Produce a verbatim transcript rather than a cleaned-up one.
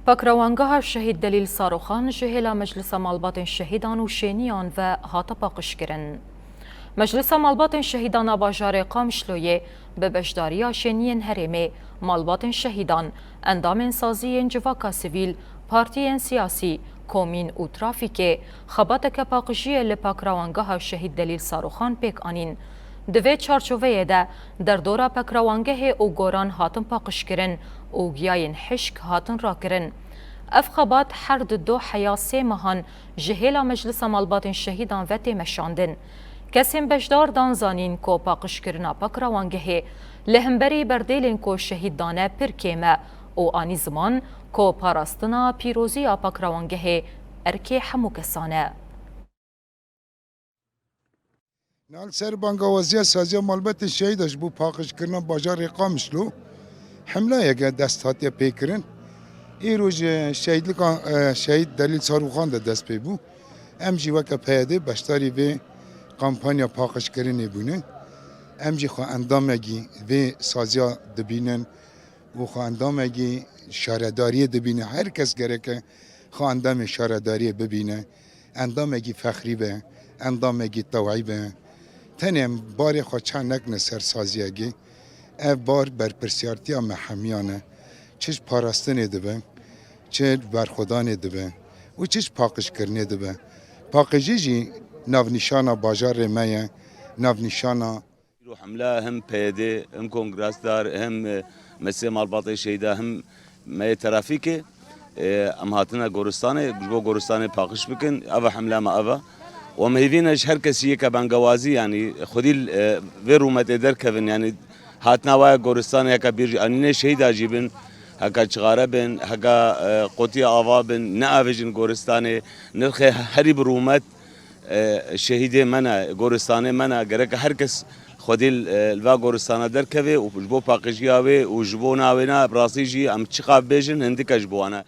Pakrewangeha Şehîd Delîl Saroxan ji hêla Meclisa Malbatên Şehîdan û Şêniyan ve hate paqijkirin. Meclisa Malbatên Şehîdan a bajarê Qamişloyê bi beşdariya Şêniyên Herêmê, malbatên şehîdan, endamên saziyên civaka sivîl, partiyên siyasî, komîn û trafîkê xebateke paqijiyê li Pakrewangeha Şehîd Delîl Saroxan pêk anîn. Di vê çarçoveyê de derdora Pakrawangehê û goran hatin paqijkirin û giyayên hişk hatin rakirin. Ev xebat her di doheya sê mehan ji hêla Meclisa Malbatên Şehîdan ve tê meşandin. Kesên beşdar dan zanîn ku paqijkirina Pakrawangehê li hemberî berdêlên ku şehîd dane pir kêm e û anî ziman ku parastina pîroziya Pakrawangehê erkê hemû kesan e. Niha li ser bangawaziya saziya malbatên şehîda ji bo paqijkirina bajarê Qamişlo hemlayeke dest hatiye pêkirin. Îro ji şehîdlika, e, şehîd Delîl Saroxan de dest pê bû. Em jî weke P Y D beşdarî vê kampanya paqijkirinê bûne. Em jî xwe endamekî vê saziya dibînin û xwe endamekî şaredariyê dibîne. Her kes gereke xwe endamê şaredariyê bibîne. Endamekî fexrî be, endamekî tewayî be. Tenê em barê xwe çend nekine ser saziyekê. Ev bar berpirsiyartiya me hemiyan e. Çi ji parastinê dibe, çi ji berxwedanê dibe û çi ji paqijkirinê dibe. Paqijî jî navnîşana bajarê me ye, navnîşana Îro hemle hem P Y D, hem Kongrasdar, hem, e, Mesê Malbatê Şehîda, hem me yê trafîkê, e, em hatine goristanê, ji bo goristanê paqij bikin. Ev e hemle me ev e. Û em hêvî ne ji her kesî yeke bengewazî, yanî xwedî, e, vê rûmetê derkevin, yanî hatina waya goristanê heke bîr jî anîne şehîda jî bin, heke çixare bin, heke, e, qotiya ava bin, neavêjin goristanê, nirxê herî bi rûmet, e, şehîdê me ne, goristanê me ne. Gereke her kes xwedî, e, li va goristana derkeve û ji bo paqijiya wê û ji bo navê ne, bi rastî jî em çiqa bibêjin, hindike ji bo wan e.